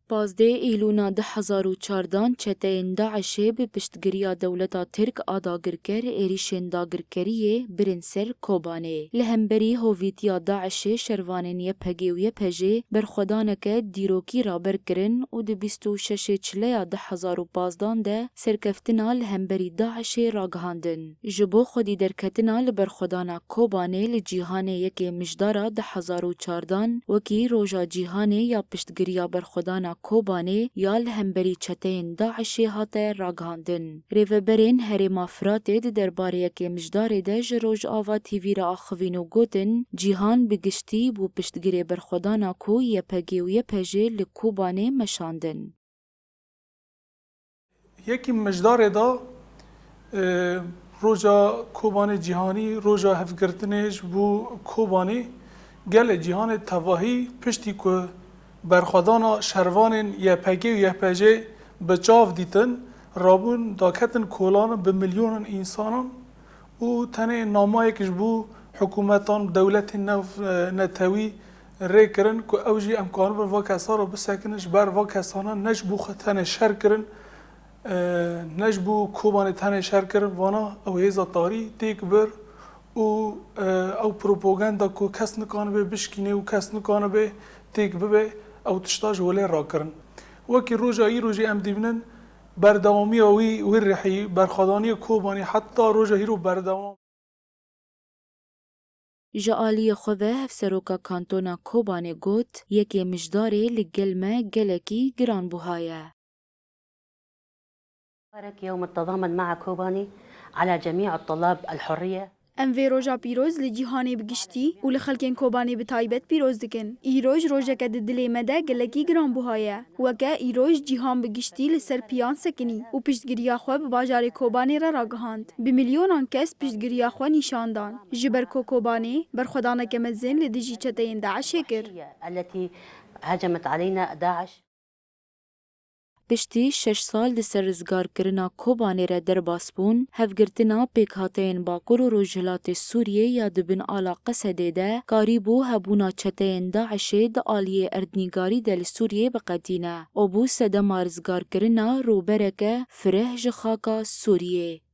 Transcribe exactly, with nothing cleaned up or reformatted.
Pazdeh Îlûna du hezar û çardan çeteyên DAIŞê bi piştgiriya dewleta Tirk a dagirker êrîşên dagirkeriyê birin ser Kobanê. Li hemberî hovîtiya DAIŞê şervanên YPG û YPJ'ê berxwedaneke dîrokî raber kirin û di bîst û şeşê Çileya du hezar û pazdan de serkeftina li hemberî DAIŞê ragihandin. Ji bo xwedî derketina li berxwedana Kobanê li cîhanê yekê Mijdara du hezar û çardan wekî Roja Cîhanê ya Piştgiriya Berxwedana Kobanê ya li hemberî çeteyên DAIŞê hate ragihandin. Rêveberên Herêma Firatê di derbarê yekê Mijdarê de ji Rojava T V re axivîn û gotin, cîhan bi giştî bû piştgirê berxwedana ku YPG û YPJ'ê li Kobanê meşandin. Yekî Mijdarê de, e, Roja Kobanê Cîhanî, Roja Hevgirtinê ji bo Kobanê, gelê cîhanê tevahî piştî ku berxwedana şervanên YPG û YPJ'ê bi çav dîtin, rabûn daketin kolan bi milyonan însanan û tenê namayek ji bo hikûmetan, dewletên nev-, e, netewî rê kirin ku ew jî em karibin va kesa re bisekinin, ji ber va kesana ne ji bo xwe tenê şer kirin, e, ne ji bo Kobanê tenê şer kirin, vana ew hêza tarî têk bir û, e, ew propaganda ku kes nikanibe bişkîne û kes nikanibe têk bibe, ew tişta ji holê rakirin. Wekî roja îro jî em dibînin berdewamiya wî, wî rihî, berxwedaniya Kobanê heta roja hîro berdewam. Ji aliyê xwe ve Hevseroka Kantona Kobanê got, Yekê Mijdarê li gel me gelekî giranbuha ye. مبارك يوم التضامن مع كوباني على جميع الطلاب الحرية. Em vê roja pîroz li cîhanê bi giştî û li xelkên Kobanê bi taybet pîroz dikin. Îroj rojeke di dilê me de gelekî giranbuha ye. Weke îroj cîhan bi giştî li ser piyan sekinî û piştgiriya xwe bi bajarê Kobanê re ragihand. Bi milyonan kes piştgiriya xwe nîşan dan. Ji ber ku Kobanê berxwedaneke mezin li dijî çeteyên DAIŞê kir. التي هجمت علينا داعش. Piştî şeş sal di ser rizgarkirina Kobanê re derbas bûn, hevgirtina pêkhateyên Bakur û Rojhilatê Sûriyê ya di bin ala Qesedê de karîbû hebûna çeteyên DAIŞê di aliyê erdnîgarî de li Sûriyê biqetîne û bû sedema rizgarkirina rûbereke fireh ji xaka Sûriyê.